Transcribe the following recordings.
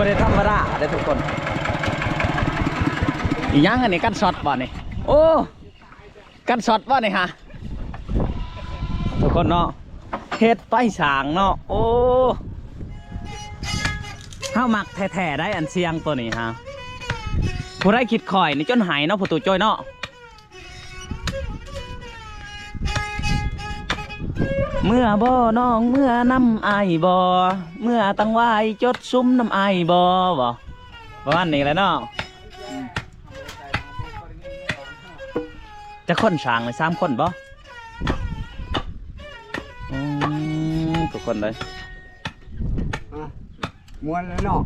ບໍ່ໄດ້ທຳມະດາເດ້ທຸກຄົນ. ອີຫຍັງອັນນີ້ ກັນຊັອດບໍ່ນີ້? ໂອ້ ກັນຊັອດບໍ່ນີ້ຫາ ທຸກຄົນເນາະ. ເຮັດໄຟສ້າງເນາະ. ໂອ້ ເຮົາມັກແທ້ໆໄດ໋ ອັນສຽງໂຕນີ້ຫາ. ຜູ້ໃດຄິດຄ່ອຍນີ້ຈົນໄຫ້ເນາະ ພໍ່ຕູ້ຈ້ອຍເນາະ. ເມື່ອບໍ່ນ້ອງ ເມື່ອນຳອ້າຍບໍ່ ເມື່ອຕັ້ງໄວ້ຈົດຊຸມນຳອ້າຍບໍ່ ບໍ່ ປະມານນີ້ແຫຼະເນາະ. ອືມ ຈັກຄົນສ້າງນີ້ ສາມຄົນບໍ່? ອືມ ທຸກຄົນເລີຍ ອ່ະ ມ່ວນແລ້ວເນາະ.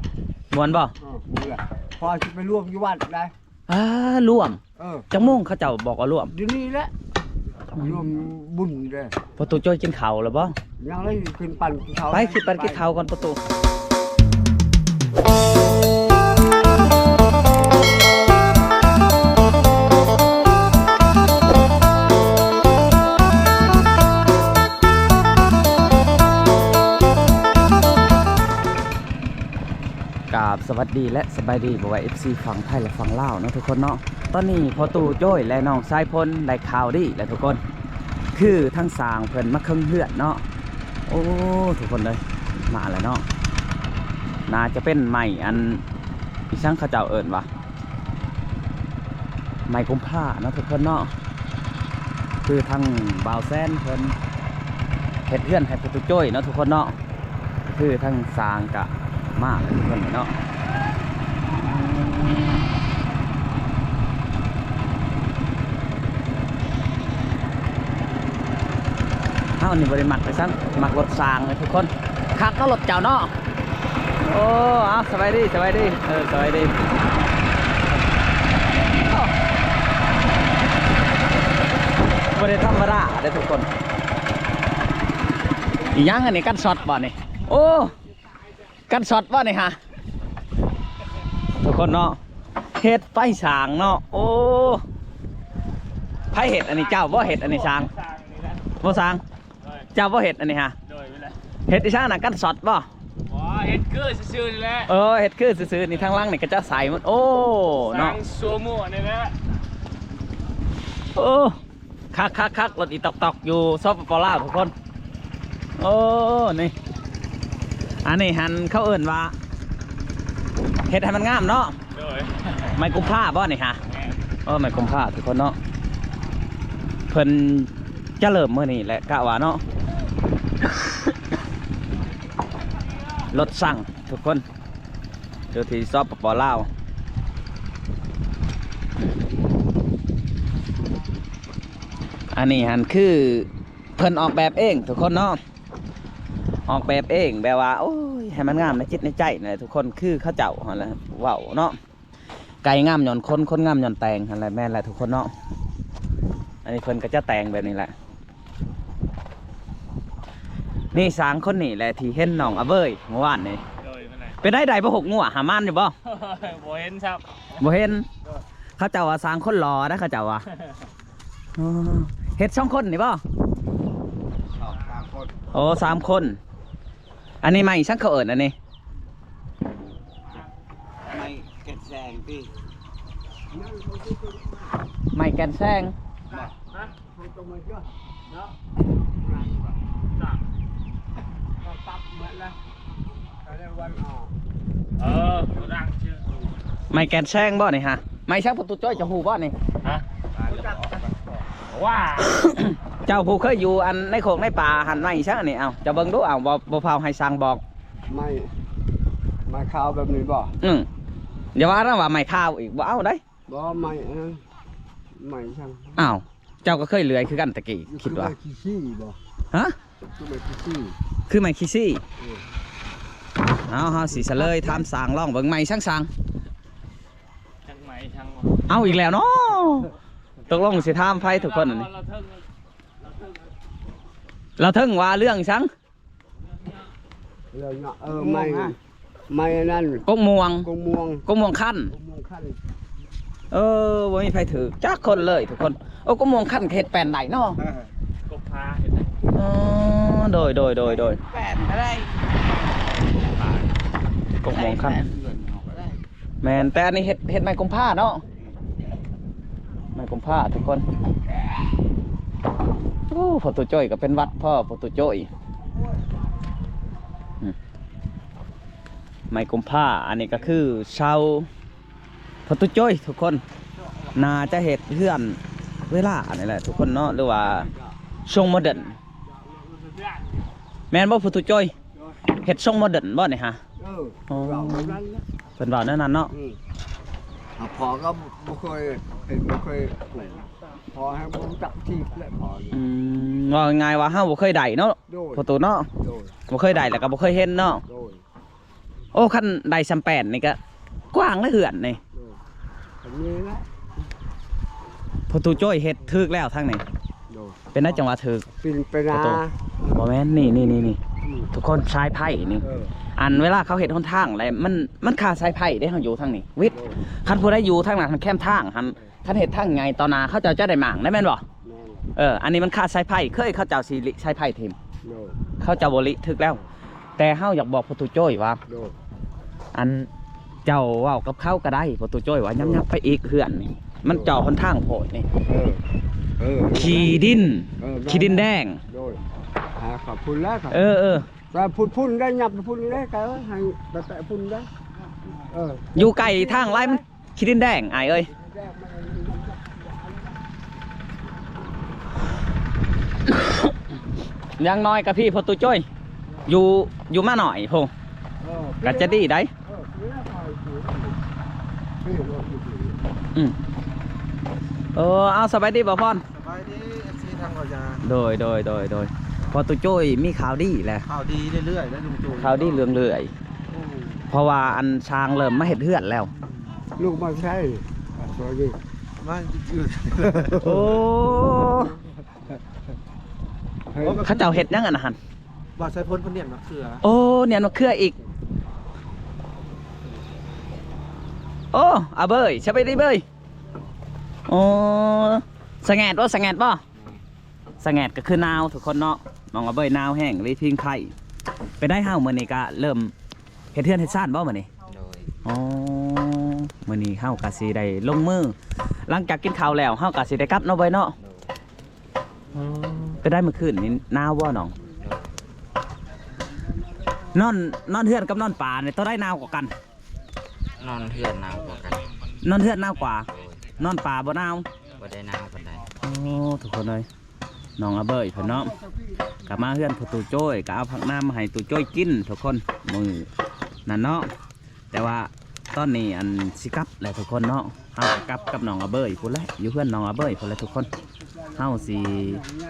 ມ່ວນບໍ່? ເອີ ມ່ວນແລ້ວ. ພໍຊິໄປລວມຢູ່ວັດໄດ໋. ອ່າ ລວມ. ເອີ ຈັກໂມງເຂົາເຈົ້າບອກວ່າລວມ? ດຽວນີ້ແຫຼະ ລວມບຸນເດ້. ພໍ່ຕູ້ຈ້ອຍກິນເຂົ້າແລ້ວບໍ່? ຍັງເລີຍ ຂຶ້ນປັ່ນກິນເຂົ້າ. ໄປ ຂຶ້ນປັ່ນກິນເຂົ້າກ່ອນ ພໍ່ຕູ້. ກາບສະຫວັດດີ ແລະ ສະບາຍດີ ບໍ່ວ່າ ເອັຟຊີ ຝັ່ງໄທ ແລະ ຝັ່ງລາວເນາະ ທຸກຄົນເນາະ. ຕອນນີ້ພໍ່ຕູ້ຈ້ອຍ ແລະ ນ້ອງຊາຍພົນ ໄດ້ຂ່າວດີແລ້ວທຸກຄົນ ຄືທາງຊ່າງເພິ່ນມາເຄິ່ງເຮືອນເນາະ. ໂອ້ ທຸກຄົນເອີຍ ມາແລ້ວເນາະ. ໜ້າຈະເປັນໄມ້ອັນ ອີຫຍັງເຂົາເຈົ້າເອີ້ນວ່າ ໄມ້ກຸມພາເນາະ ທຸກຄົນເນາະ. ຄືທາງບ່າວແຊນເພິ່ນເຮັດເຮືອນໃຫ້ພໍ່ຕູ້ຈ້ອຍເນາະ ທຸກຄົນເນາະ. ຄືທາງຊ່າງກະມາເພິ່ນເນາະ. ເຮົານີ້ບໍ່ໄດ້ມັກໄປຊັ້ນ ມັກລົດຊ່າງເລີຍທຸກຄົນ. ຄັກເນາະລົດເຈົ້າເນາະ. ໂອ້ ເອົາ ສະບາຍດີ ສະບາຍດີ. ເອີ ສະບາຍດີ. ໂອ້ ບໍ່ໄດ້ທຳມະດາເດ້ທຸກຄົນ. ອີຫຍັງອັນນີ້ ກັນຊັອດບໍ່ນີ້? ໂອ້ ກັນຊັອດບໍ່ນີ້ຫາ ທຸກຄົນເນາະ. ເຮັດໄຟສ້າງເນາະ. ໂອ້ ໃຜເຮັດອັນນີ້? ເຈົ້າບໍ່ເຮັດອັນນີ້ຊ່າງ? ບໍ່ຊ່າງ? ເຈົ້າບໍ່ເຮັດອັນນີ້ຫາ? ໂດຍ ເຮັດອີ່ຊ່າງນະ ກັນຊັອດບໍ່? ອໍ ເຮັດຄືຊື່ໆນີ້ແຫຼະ. ເອີ ເຮັດຄືຊື່ໆນີ້ ທາງຫຼັງນີ້ກະຈະໃສ່ໝົດ. ໂອ້ ເນາະ ຊ່າງຊົ່ວໝູ່ນີ້ແຫຼະ. ໂອ້ ຄັກໆໆ ລົດອີຕອກໆ ຢູ່ ສປປ ລາວ ທຸກຄົນ. ໂອ້ ນີ້ ອັນນີ້ຫັ້ນເຂົາເອີ້ນວ່າ ເຮັດໃຫ້ມັນງາມເນາະ. ໂດຍ ໄມ້ກຸມພາບໍ່ນີ້ຫາ? ແມ່ນ ເອີ ໄມ້ກຸມພາ ທຸກຄົນເນາະ. ເພິ່ນຈະເລີ່ມມື້ນີ້ແຫຼະ ກະວ່າເນາະ. ລົດຊ່າງທຸກຄົນ ຢູ່ທີ່ ສປປ ລາວ. ອັນນີ້ຫັ້ນຄືເພິ່ນອອກແບບເອງທຸກຄົນເນາະ. ອອກແບບເອງ ແບບວ່າ ໂອ້ຍ ໃຫ້ມັນງາມໃນຈິດໃນໃຈນັ້ນແຫຼະທຸກຄົນ. ຄືເຂົາເຈົ້າຫັ້ນແຫຼະເວົ້າເນາະ ໄກ່ງາມຍ້ອນຄົນ ຄົນງາມຍ້ອນແຕ່ງຫັ້ນແຫຼະ. ແມ່ນແຫຼະທຸກຄົນເນາະ. ອັນນີ້ເພິ່ນກະຈະແຕ່ງແບບນີ້ແຫຼະ. ນີ້ຊ່າງຄົນນີ້ແຫຼະທີ່ເຫັນນ້ອງອາເວີຍມື້ວານນີ້. ໂດຍ ເປັນໄດ໋ ໄດ້ບໍ່ ຫົກງົວຫາ ໝານຢູ່ບໍ່? ບໍ່ເຫັນຊ້ຳ ບໍ່ເຫັນ. ໂດຍ ເຂົາເຈົ້າວ່າຊ່າງຄົນຫຼໍ່ນະ ເຂົາເຈົ້າວ່າ. ອໍ ເຮັດສອງຄົນນີ້ບໍ່? ສອງ ສາມຄົນ. ໂອ້ ສາມຄົນ. ອັນນີ້ໄມ້ຫຍັງເຂົາເອີ້ນອັນນີ້? ໄມ້ແກ່ນແຊງຕິ? ໄມ້ແກ່ນແຊງ. ເອີ ໄມ້ແກ່ນແຊງບໍ່ນີ້ຫາ? ໄມ້ຫຍັງ ພໍ່ຕູ້ຈ້ອຍ ເຈົ້າຮູ້ບໍ່ນີ້? ຮະ? ວ້າ ເຈົ້າຜູ້ເຄີຍຢູ່ອັນໃນໂຄກໃນປ່າຫັ້ນ ໄມ້ຫຍັງນີ້? ເອົ້າ ເຈົ້າເບິ່ງດູ ເອົາ ບໍ່ ບໍ່ພາວໃຫ້ຊ່າງບອກ. ໄມ້ ໄມ້ຂາວແບບນີ້ບໍ່? ອືມ ຢ່າວ່ານະວ່າໄມ້ຂາວອີກ ບໍ່ເອົາໄດ໋. ບໍ່ ໄມ້ ເອີ ໄມ້ຫຍັງ? ອ້າວ ເຈົ້າກໍເຄີຍເລື່ອຍຄືກັນຕະກີ້ ຄິດວ່າ. ຄືໄມ້ຂີ້ຊີ້ບໍ່? ຮະ? ຄືໄມ້ຂີ້ຊີ້ ຄືໄມ້ຂີ້ຊີ້. ເອີ ເອົາ ເຮົາຊິສະເລີຍ ຖາມຊ່າງລອງເບິ່ງ ໄມ້ຫຍັງຊ່າງ? ຈັກໄມ້ຫຍັງວະ? ເອົາອີກແລ້ວເນາະ. ຕົກລົງຊິຖາມໃຜທຸກຄົນອັນນີ້? ລາວເທິງ ລາວເທິງວ່າເລື່ອງຫຍັງ? ເລື່ອງເນາະ ເອີ ກົກມ່ວງ ໄມ້ ນະ ໄມ້ອັນນັ້ນ ກົກມ່ວງ ກົກມ່ວງ ກົກມ່ວງຄັນ ກົກມ່ວງຄັນ. ເອີ ບໍ່ມີໃຜຖືກຈັກຄົນເລີຍທຸກຄົນ. ໂອ້ ກົກມ່ວງຄັນເຮັດແປ້ນໄດ້ເນາະ. ເອີ ກົກພາເຮັດໄດ້. ອໍ ໂດຍ ໂດຍ ໂດຍ ໂດຍ ແປ້ນກໍໄດ້ ກົກມ່ວງຄັນ. ແມ່ນ ແຕ່ອັນນີ້ເຮັດ ເຮັດໄມ້ກຸມພາເນາະ ໄມ້ກຸມພາທຸກຄົນ. ໂອ້ ພໍ່ຕູ້ຈ້ອຍກໍເປັນຫວັດພໍ ພໍ່ຕູ້ຈ້ອຍ. ອືມ ໄມ້ກຸມພາ ອັນນີ້ກໍຄືເສົາພໍ່ຕູ້ຈ້ອຍທຸກຄົນ. ໜ້າຈະເຮັດເຮືອນເວລານີ້ແຫຼະທຸກຄົນເນາະ ຫຼືວ່າຊົງໂມເດີນ ແມ່ນບໍ່ພໍ່ຕູ້ຈ້ອຍ? ເຮັດຊົງໂມເດີນບໍ່ນີ້ຫະ? ເອີ ໂອ້ ເວົ້າແນວນັ້ນແຫຼະ ເພິ່ນເວົ້າແນວນັ້ນເນາະ. ອືມ ພໍ່ກໍບໍ່ເຄີຍເຮັດ ບໍ່ເຄີຍ ພໍ່ແຮງບໍ່ຮູ້ຈັກທີ່ແຫຼະພໍ່ນີ້. ອືມ ເວົ້າງ່າຍໆວ່າເຮົາບໍ່ເຄີຍໄດ້ເນາະ ໂດຍ ພໍ່ຕູ້ເນາະ ໂດຍ ບໍ່ເຄີຍໄດ້ ແລ້ວກໍບໍ່ເຄີຍເຫັນເນາະ ໂດຍ. ໂອ້ ຄັນໄດ້ຊຳແປນນີ້ກໍກວ້າງເລີຍເຮືອນນີ້ ໂດຍ ອັນນີ້ແຫຼະ ພໍ່ຕູ້ຈ້ອຍເຮັດຖືກແລ້ວທາງນີ້ ໂດຍ. ເປັນໄດ້ຈັງຫວະຖືກ ປິ່ນໄປນາ ບໍ່ແມ່ນ ນີ້ໆໆ ອືມ ທຸກຄົນ ສາຍໄຟນີ້ ເອີ ອັນເວລາເຂົາເຮັດຫົນທາງແລ້ວ ມັນ ມັນຄາສາຍໄຟເດ້ ເຮົາຢູ່ທາງນີ້ວິດ ໂດຍ ຄັນຜູ້ໃດຢູ່ທາງນັ້ນ ທາງແຄມທາງຫັ້ນ ເອີ ຄັນເຮັດທາງໃຫຍ່ຕໍ່ໜ້າ ເຂົາເຈົ້າຈະໄດ້ມ້າງໄດ້ແມ່ນບໍ່? ແມ່ນ ເອີ ອັນນີ້ມັນຄາສາຍໄຟ ເຄີຍເຂົາເຈົ້າຊິລິສາຍໄຟຖິ້ມ ໂດຍ ເຂົາເຈົ້າບໍ່ລິຖືກແລ້ວ. ແຕ່ເຮົາຢາກບອກພໍ່ຕູ້ຈ້ອຍວ່າ ໂດຍ ອັນ ເຈົ້າເວົ້າກັບເຂົາກໍໄດ້ ພໍ່ຕູ້ຈ້ອຍວ່າ ໂດຍ ຍັບໆໄປອີກເຮືອນນີ້ ມັນ ໂດຍ ເຈາະຫົນທາງໂພດນີ້ ເອີ ເອີ ຂີ້ດິນ ເອີ ຂີ້ດິນແດງ ໂດຍ ຫາເຂົາພຸ້ນແລ້ວ ເອີໆ ແຕ່ພຸ້ນໆໄດ້ ຍັບພຸ້ນໄດ້ ກໍໃຫ້ໄປແປະພຸ້ນໄດ້ ເອີ ຢູ່ໃກ້ທາງຫຼາຍ ມັນ ຂີ້ດິນແດງອ້າຍເອີຍ. ຢ່າງໜ້ອຍກະພີ້ພໍ່ຕູ້ຈ້ອຍ ຢູ່ ຢູ່ມາໜ້ອຍພຸ້ນ ເອີ ກະຈະດີໄດ໋ ເອີ ອືມ ເອີ ເອົາ ສະບາຍດີບ່າວພອນ? ສະບາຍດີ ເອັຟຊີ ທາງເວົ້າຢາ ໂດຍ ໂດຍ ໂດຍ ໂດຍ ພໍ່ຕູ້ຈ້ອຍມີຂ່າວດີແຫຼະ ຂ່າວດີເລື້ອຍໆ ແລ້ວລຸງໂຈ້ ຂ່າວດີເລື້ອຍໆ ໂອ້ ເພາະວ່າອັນຊ່າງເລີ່ມມາເຮັດເຮືອນແລ້ວ. ລູກມາໃສ? ມາຢູ່ ໂອ້ ເຂົາເຈົ້າເຮັດຫຍັງອັນນັ້ນ? ວ່າໃສ່ພົນເພິ່ນໜຽນມະເຂືອ ໂອ້ ໜຽນມະເຂືອອີກ ໂອ້ ອາເບີຍ ສະບາຍດີເບີຍ ໂອ້ ສະແງດບໍ່ ສະແງດບໍ່? ສະແງດກໍຄືໜາວທຸກຄົນເນາະ ນ້ອງອາເບີຍໜາວແຮງເລີຍພິງໄຂ້. ເປັນໄດເຮົາມື້ນີ້ກະເລີ່ມເຮັດເຮືອນເຮັດຊານບໍ່ມື້ນີ້? ໂດຍ ອໍ ມື້ນີ້ເຮົາກະຊິໄດ້ລົງມື ຫຼັງຈາກກິນເຂົ້າແລ້ວເຮົາກະຊິໄດ້ກັບເນາະເບີຍເນາະ ໂດຍ ອໍ ເປັນໄດມື້ຄືນນີ້ໜາວບໍ່ນ້ອງ? ໂດຍ ນອນ ນອນເຮືອນກັບນອນປ່ານີ້ໂຕໃດໜາວກວ່າກັນ? ນອນເຮືອນໜາວກວ່າກັນ ນອນເຮືອນໜາວກວ່າ ໂດຍ ນອນປ່າບໍ່ໜາວ? ບໍ່ໄດ້ໜາວປານໃດ ອໍ ທຸກຄົນເອີຍ ນ້ອງອາເບີຍເພິ່ນເນາະ ກະມາເຮືອນພໍ່ຕູ້ໂຈ້ຍ ກະເອົາຜັກໜາມມາໃຫ້ຕູ້ໂຈ້ຍກິນທຸກຄົນ ມື້ນັ້ນເນາະ ແຕ່ວ່າຕອນນີ້ອັນຊິກັບແຫຼະທຸກຄົນເນາະ ເຮົາກະກັບກັບນ້ອງອາເບີຍພຸ້ນແຫຼະ ຢູ່ເຮືອນນ້ອງອາເບີຍພຸ້ນແຫຼະທຸກຄົນ ເຮົາຊິ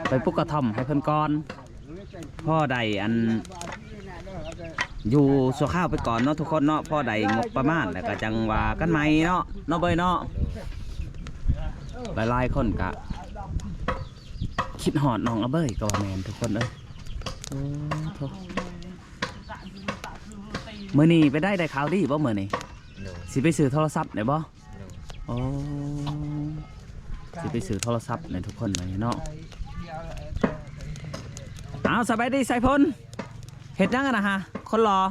ໄປປຸກກະທ່ອມໃຫ້ເພິ່ນກ່ອນ ພໍໄດ້ອັນ ຢູ່ຊົ່ວຄາວໄປກ່ອນເນາະທຸກຄົນເນາະ ພໍໄດ້ງົບປະມານແລ້ວກະຈັ່ງວ່າກັນໃໝ່ເນາະ ເນາະເບີຍເນາະ ຫຼາຍໆຄົນກະຄິດຮອດນ້ອງອາເບີຍກໍວ່າແມ່ນທຸກຄົນເອີຍ ໂອ້ໂທ້ ມື້ນີ້ໄປໄດ້ ໄດ້ຂ່າວດີບໍ່ມື້ນີ້? ໂດຍ ຊິໄປຊື້ໂທລະສັບໄດ້ບໍ່? ໂດຍ ໂອ້ ຊິໄປຊື້ໂທລະສັບໃຫ້ທຸກຄົນໃໝ່ເນາະ ເອົາ ສະບາຍດີໄຊພົນ ເຮັດຫຍັງຫັ້ນນະຫະ ຄົນຫຼໍ່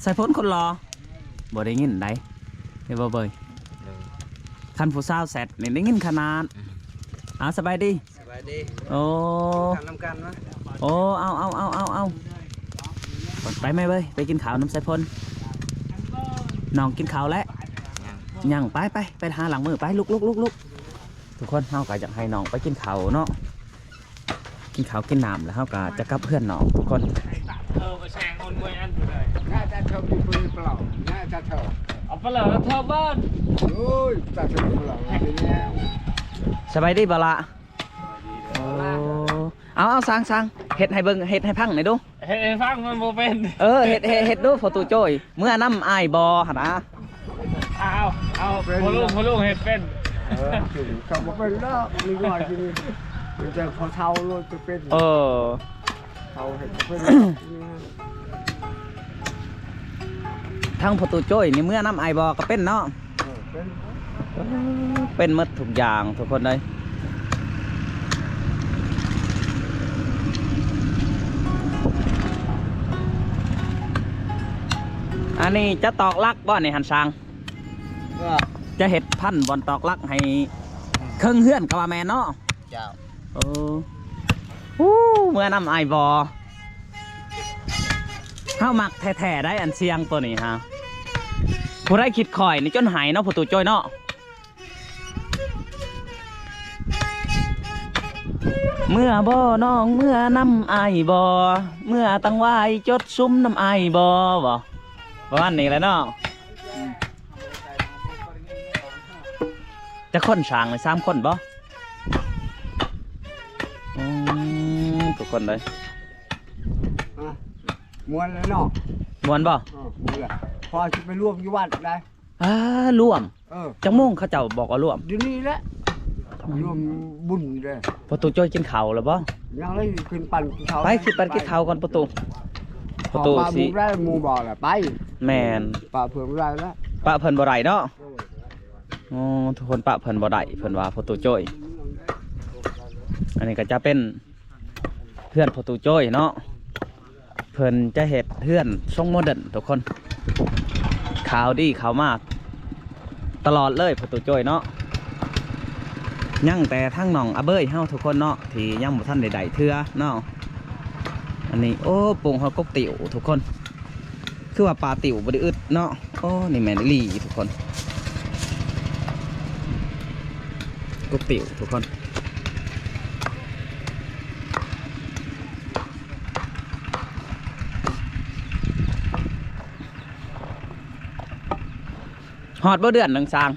ໄຊພົນຄົນຫຼໍ່ ບໍ່ໄດ້ຍິນໃດ ເຫັນບໍ່ເບີຍ ໂດຍ ຄັນຜູ້ສາວແຊັດນີ້ໄດ້ຍິນຂະໜາດ ອືມ ເອົາ ສະບາຍດີ ສະບາຍດີ ໂອ້ ກິນນຳກັນມາ ໂອ້ ເອົາ ເອົາ ເອົາ ເອົາ ເອົາ ໄປແມ່ເວີຍ ໄປກິນເຂົ້ານຳໄຊພົນ ນ້ອງກິນເຂົ້າແລ້ວ ຍັງ ຍັງ ໄປ ໄປ ໄປຫາລ້າງມື ໄປ ລຸກ ລຸກ ລຸກ ລຸກ ທຸກຄົນ ເຮົາກໍຢາກໃຫ້ນ້ອງໄປກິນເຂົ້າເນາະ ກິນເຂົ້າກິນນ້ຳແລ້ວ ເຮົາກໍຈະກັບເຮືອນນ້ອງທຸກຄົນ ສະບາຍດີບໍ່ລະ? ໂອ້ ເອົາ ເອົາ ສ້າງ ສ້າງ ເຮັດໃຫ້ເບິ່ງ ເຮັດໃຫ້ຟັງໜ່ອຍດູ ເຮັດໃຫ້ຟັງມັນບໍ່ເປັນ ເອີ ເຮັດ ເຮັດ ເຮັດດູພໍ່ຕູ້ໂຈ້ຍ ເມືອນຳອ້າຍບໍ່ຫັ້ນນະ ເອົາ ເອົາ ເປັນ ພໍ່ລຸງ ພໍ່ລຸງເຮັດເປັນ ເອີ ເປັນ ເຂົາບໍ່ເປັນດອກ ມີນ້ອຍຢູ່ນີ້ ມີແຕ່ພໍ່ເຖົ້າໂລດຈະເປັນ ເອີ ເຂົາເຮັດບໍ່ເປັນດອກ ທາງພໍ່ຕູ້ໂຈ້ຍນີ້ເມືອນຳອ້າຍບໍ່ກໍເປັນເນາະ ເອີ ເປັນ ເປັນໝົດທຸກຢ່າງທຸກຄົນເອີຍ. ອັນນີ້ຈະຕອກຫຼັກບໍ່ນີ້ຫັ້ນຊ່າງ? ເອີ ຈະເຮັດພັນບ່ອນຕອກຫຼັກໃຫ້ເຄິ່ງເຮືອນກໍວ່າແມ່ນເນາະ? ເຈົ້າ. ໂອ້ ຮູ້ເມືອນຳອ້າຍບໍ່? ເຮົາມັກແທ້ໆໄດ໋ ອັນສຽງໂຕນີ້ຮະ. ຜູ້ໃດຄິດຂ້ອຍນີ້ຈົນໄຫ້ເນາະ ພໍ່ຕູ້ໂຈ້ຍເນາະ. ເມືອບໍ່ນ້ອງ ເມືອນຳອ້າຍບໍ່? ເມືອຕັງຫວາຍຈົດຊຸມນຳອ້າຍບໍ່? ບໍ່ ປະມານນີ້ແຫຼະເນາະ. ອືມ ຈັກຄົນຊ່າງນີ້ ສາມຄົນບໍ່? ອືມ ທຸກຄົນເລີຍ. ອ່ະ ມ່ວນແລ້ວເນາະ. ມ່ວນບໍ່? ເອີ ມ່ວນແລ້ວ. ພໍຊິໄປລວມຢູ່ວັດໄດ໋. ອ່າ ລວມ. ເອີ ຈັກໂມງເຂົາເຈົ້າບອກວ່າລວມ? ຢູ່ນີ້ແຫຼະ ລວມບຸນເດ້. ພໍ່ຕູ້ໂຈ້ຍກິນເຂົ້າແລ້ວບໍ່? ຍັງເລີຍ ຂຶ້ນປັ່ນກິນເຂົ້າ. ໄປ ຂຶ້ນປັ່ນກິນເຂົ້າກ່ອນ ພໍ່ຕູ້. ພໍ່ຕູ້ຊິ ໄດ້ໝູ່ບໍ່ລະໄປ. ແມ່ນ ປະເພິ່ນບໍ່ໄດ້ລະ ປະເພິ່ນບໍ່ໄດ້ເນາະ. ໂອ້ ໂອ້ ທຸກຄົນ ປະເພິ່ນບໍ່ໄດ້ ເພິ່ນວ່າ ພໍ່ຕູ້ໂຈ້ຍ. ອັນນີ້ກໍຈະເປັນເຮືອນພໍ່ຕູ້ໂຈ້ຍເນາະ. ເພິ່ນຈະເຮັດເຮືອນຊົງໂມເດີນທຸກຄົນ. ຂ່າວດີເຂົ້າມາຕະຫຼອດເລີຍພໍ່ຕູ້ໂຈ້ຍເນາະ. ຍັງແຕ່ທາງນ້ອງອາເບີຍເຮົາທຸກຄົນເນາະ ທີ່ຍັງບໍ່ທັນໄດ້ໄດ້ເທື່ອເນາະ. ອັນນີ້ ໂອ້ ປຸງເຮົາກົກຕິວທຸກຄົນ. ຄືວ່າປາຕິວບໍ່ໄດ້ອຶດເນາະ. ໂອ້ ນີ້ແມ່ນອີ່ຫຼີທຸກຄົນ ກົກຕິວທຸກຄົນ. ຮອດບໍ່ເດືອນໜຶ່ງຊ່າງ?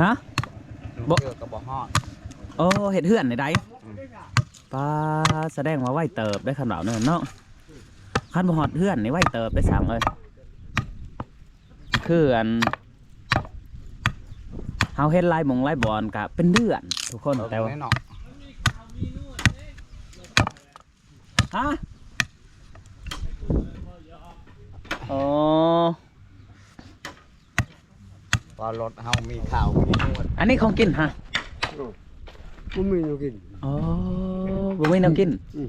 ຮະ? ບໍ່ ເທື່ອກໍບໍ່ຮອດ. ໂອ້ ເຮັດເຮືອນນີ້ໃດ໋. ອືມ ປາ ສະແດງວ່າໄວເຕີບໄດ໋ ຄັນເວົ້າແນວນັ້ນເນາະ. ຄັນບໍ່ຮອດເຮືອນນີ້ໄວເຕີບໄດ໋ຊ່າງເອີຍ. ຄືອັນ ເຮົາເຫັນຫຼາຍໝ່ອງຫຼາຍບ່ອນກະເປັນເດືອນທຸກຄົນ. ເອີ ແຕ່ວ່າ ແນ່ເນາະ. ຮະ? ອໍ ວ່າລົດເຮົາມີຂ່າວມີນວດ. ອັນນີ້ຂອງກິນຮະ? ເອີ ບໍ່ມີແນວກິນ. ອໍ ບໍ່ມີແນວກິນ. ອືມ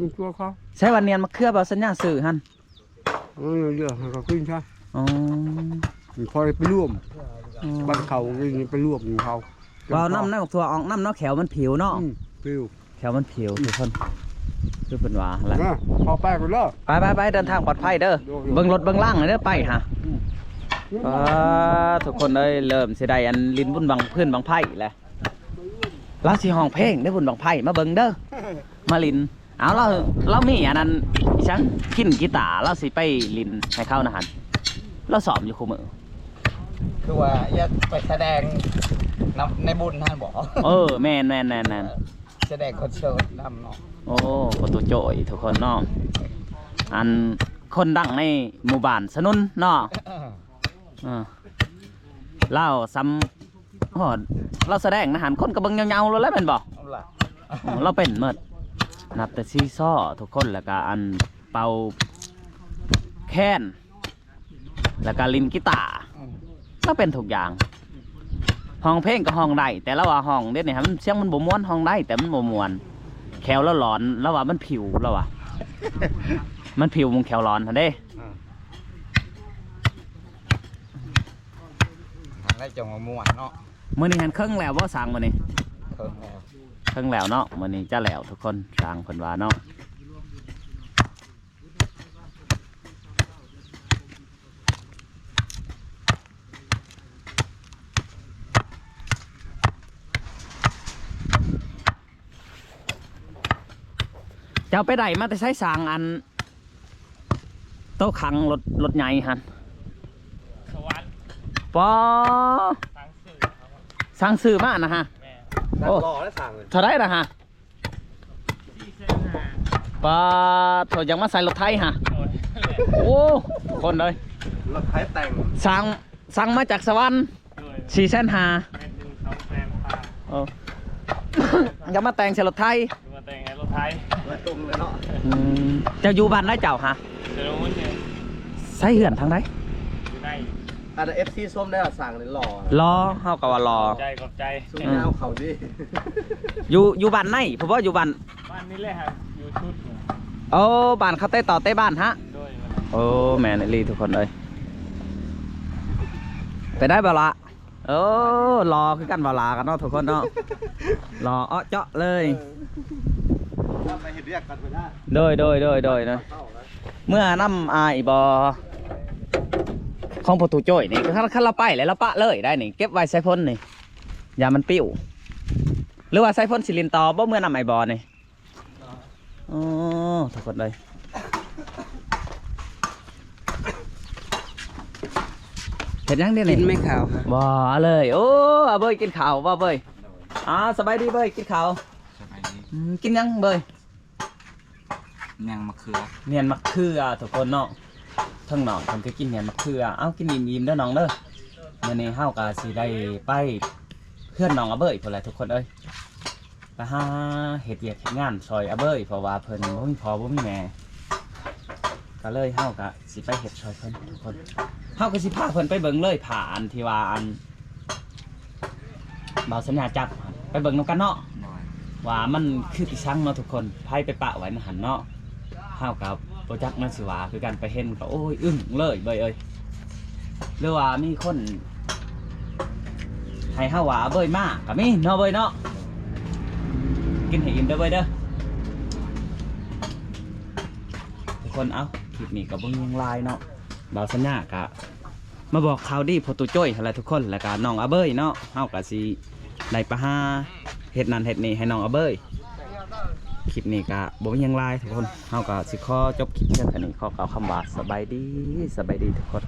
ກິນຕົວເຂົາ. ໃຊ້ວ່ານຽນມະເຂືອບໍ່ ສັນຍາຊື້ຫັ້ນ. ເອີ ເລືອກໃຫ້ເຂົາກິນຊະ. ອໍ ມັນພໍໄດ້ໄປລວມ. ອໍ ປັນເຂົາກິນໄປລວມເຂົາ. ເວົ້ານຳນະ ໝາກຖົ່ວອອກນຳເນາະ ແຂ້ວມັນຜິວເນາະ. ອືມ ຜິວ ແຂ້ວມັນຜິວ ອືມ ທຸກຄົນ ຄືເພິ່ນວ່າຫັ້ນແຫຼະ. ເອີ ເຂົ້າໄປພຸ້ນເດີ. ໄປໆໆ ເດີນທາງປອດໄພເດີ. ໂດຍໆ ເບິ່ງລົດເບິ່ງລາງເດີ ໄປຫາ. ອືມ ປາ ທຸກຄົນເອີຍ ເລີ່ມຊິໄດ້ອັນຫຼິ້ນບຸນບັ້ງ ພື້ນບັ້ງໄຟແຫຼະ. ລາວຊິຮ້ອງເພງເດ້ ບຸນບັ້ງໄຟ ມາເບິ່ງເດີ ມາຫຼິ້ນ. ເອົາ ລາວ ລາວມີອັນນັ້ນ ອີຫຍັງ ພິນກີຕາ ລາວຊິໄປຫຼິ້ນໃຫ້ເຂົານະຫັ້ນ. ລາວຊ້ອມຢູ່ຄູ່ມື້. ຄືວ່າຢາກໄປສະແດງນຳໃນບຸນຫັ້ນບໍ? ເອີ ແມ່ນໆໆໆ ສະແດງຄອນເສີດນຳເນາະ. ໂອ້ ປະຕູໂຈ້ຍທຸກຄົນເນາະ ອັນຄົນດັງໃນໝູ່ບ້ານສະໜຸນເນາະ. ເອີ ລາວສ່ຳ ຮອດ ລາວສະແດງນະຫັ້ນ ຄົນກໍເບິ່ງເຫງົາໆໂລດແຫຼະ ແມ່ນບໍ່? ເອົາລະ ເອີ ລາວເປັນໝົດ ນັບແຕ່ຊີຊໍທຸກຄົນ ແລ້ວກະອັນເປົ່າແຄນ ແລ້ວກະຫຼິ້ນກີຕາ. ອືມ ລາວເປັນທຸກຢ່າງ ຮ້ອງເພງກໍຮ້ອງໄດ້ ແຕ່ລາວວ່າຮ້ອງດຽວນີ້ຫັ້ນ ສຽງມັນບໍ່ມ່ວນ. ຮ້ອງໄດ້ແຕ່ມັນບໍ່ມ່ວນ ແຂ້ວລາວຫຼອນ ລາວວ່າມັນຜິວ ລາວວ່າມັນຜິວ ມັນແຂ້ວຫຼອນຫັ້ນເດ້. ອືມ ຫັ້ນແຫຼະຈັ່ງວ່າມ່ວນເນາະ. ມື້ນີ້ຫັ້ນເຄິ່ງແລ້ວບໍ່ຊ່າງ? ມື້ນີ້ເຄິ່ງແລ້ວ ເຄິ່ງແລ້ວເນາະ. ມື້ນີ້ຈະແລ້ວທຸກຄົນ ຊ່າງເພິ່ນວ່າເນາະ. ເຈົ້າໄປໄດ້ມາແຕ່ໃສຊ່າງ ອັນໂຕຂັງລົດ ລົດໃຫຍ່ຫັ້ນ? ສະຫວັນ ປໍ ສັ່ງຊື້ມານະຮະ. ແມ່ນ ໂອ້ ເທົ່າໃດນະຮະ? ສີ່ແສນຫ້າ. ປາໂທ ຍັງມາໃສ່ລົດໄຖຫະ? ໂດຍ ໂອ້ ຄົນເອີຍ ລົດໄຖແຕ່ງ ສັ່ງ ສັ່ງມາຈາກສະຫວັນ. ໂດຍ ສີ່ແສນຫ້າ. ແມ່ນ ສອງແສນຫ້າ. ໂອ້ ຢາກມາແຕ່ງໃສ່ລົດໄຖ ມາແຕ່ງໃຫ້ລົດໄຖ ໂດຍຕົງເລີຍເນາະ. ອືມ ເຈົ້າຢູ່ບ້ານໃດເຈົ້າຫະ? ເຊໂນມຸນ. ໃຊ້ເຮືອນທາງໃດ? ຢູ່ໃນ ອັນເອັຟຊີຊົມໄດ້ວ່າຊ່າງນີ້ຫຼໍ່ ຫຼໍ່ ເຮົາກໍວ່າຫຼໍ່. ຂອບໃຈ ຂອບໃຈ. ສູງຍາວເຂົາດີ. ຢູ່ ຢູ່ບ້ານໃນພຸ້ນບໍ່? ຢູ່ບ້ານ ບ້ານນີ້ແຫຼະ ຢູ່ຊຸດນີ້. ໂອ້ ບ້ານເຂົາເຕະຕໍ່ເຕະບ້ານຫະ? ໂດຍ. ໂອ້ ແມ່ນອີ່ຫຼີທຸກຄົນເອີຍ. ໄປໄດ້ບໍ່ລະ? ໂອ້ ຫຼໍ່ຄືກັນບໍ່ລະກັນເນາະທຸກຄົນເນາະ. ຫຼໍ່ເອາະເຈາະເລີຍ. ເອີ ໄປເຮັດວຽກກັນໄປໄດ້. ໂດຍ ໂດຍ ໂດຍ ໂດຍ ເນາະ. ເມື່ອນຳອ້າຍບໍ່ ຂອງພໍ່ຕູ້ໂຈ້ຍນີ້ ຄັນ ຄັນລາວໄປແລ້ວລາວປະເລີຍໄດ໋ນີ້ ເກັບໄວ້ໃສ່ພົນນີ້ ຢ່າມັນປິວ. ຫຼືວ່າໃສ່ພົນຊິຫຼິ້ນຕໍ່ບໍ່ ເມື່ອນຳອ້າຍບໍ່ນີ້? ອໍ ທຸກຄົນເອີຍ ເຮັດຫຍັງເດນີ້? ກິນໄມ້ຂາວ ບໍ່ເລີຍ. ໂອ້ ອາເບີຍກິນເຂົ້າບໍ່ເບີຍ? ອ່າ ສະບາຍດີເບີຍ ກິນເຂົ້າ. ສະບາຍດີ. ອືມ ກິນຫຍັງເບີຍ? ແໜ້ນໝາກເຂືອ ແໜ້ນໝາກເຂືອທຸກຄົນເນາະ. ທາງນ້ອງເພິ່ນກໍກິນແໜ້ນໝາກເຂືອ. ເອົາ ກິນອີ່ມໆເດີນ້ອງເດີ. ມື້ນີ້ເຮົາກໍຊິໄດ້ໄປເຮືອນນ້ອງອາເບີຍພຸ້ນແຫຼະທຸກຄົນເອີຍ. ໄປຫາເຮັດວຽກເຮັດງານຊ່ອຍອາເບີຍ ເພາະວ່າເພິ່ນບໍ່ມີພໍ່ບໍ່ມີແມ່ ກໍເລີຍເຮົາກໍຊິໄປເຮັດຊ່ອຍເພິ່ນທຸກຄົນ. ເຮົາກໍຊິພາເພິ່ນໄປເບິ່ງເລີຍ ຜ້າອັນທີ່ວ່າອັນ ບ່າວສັນຍາຈັບ ໄປເບິ່ງນຳກັນເນາະ ໂດຍ ວ່າມັນຄືອີ່ສັງເນາະທຸກຄົນ. ໃຜໄປປະໄວ້ໃນຫັ້ນເນາະ ເຮົາກໍບໍ່ຈັກແນວຊິວ່າຄືກັນ. ໄປເຫັນກໍ ໂອ້ຍ ອຶ້ງເລີຍເບີຍເອີຍ. ຫຼືວ່າມີຄົນໃຫ້ເຮົາວ່າເບີຍມາກໍມີເນາະເບີຍເນາະ. ກິນໃຫ້ອີ່ມເດີເບີຍເດີ ທຸກຄົນ. ເອົ້າ ຄລິບນີ້ກໍບໍ່ມີຫຍັງຫຼາຍເນາະ ບ່າວສັນຍາກໍ ມາບອກຂ່າວດີພໍ່ຕູ້ໂຈ້ຍຫັ້ນແຫຼະທຸກຄົນ ແລ້ວກະນ້ອງອາເບີຍເນາະ. ເຮົາກະຊິໄດ້ໄປຫາເຮັດນັ້ນເຮັດນີ້ໃຫ້ນ້ອງອາເບີຍ. ຄລິບນີ້ກະບໍ່ມີຫຍັງຫຼາຍທຸກຄົນ ເຮົາກະຊິຂໍຈົບຄລິບພຽງເທົ່ານີ້. ຂໍກ່າວຄຳວ່າສະບາຍດີ ສະບາຍດີທຸກຄົນ.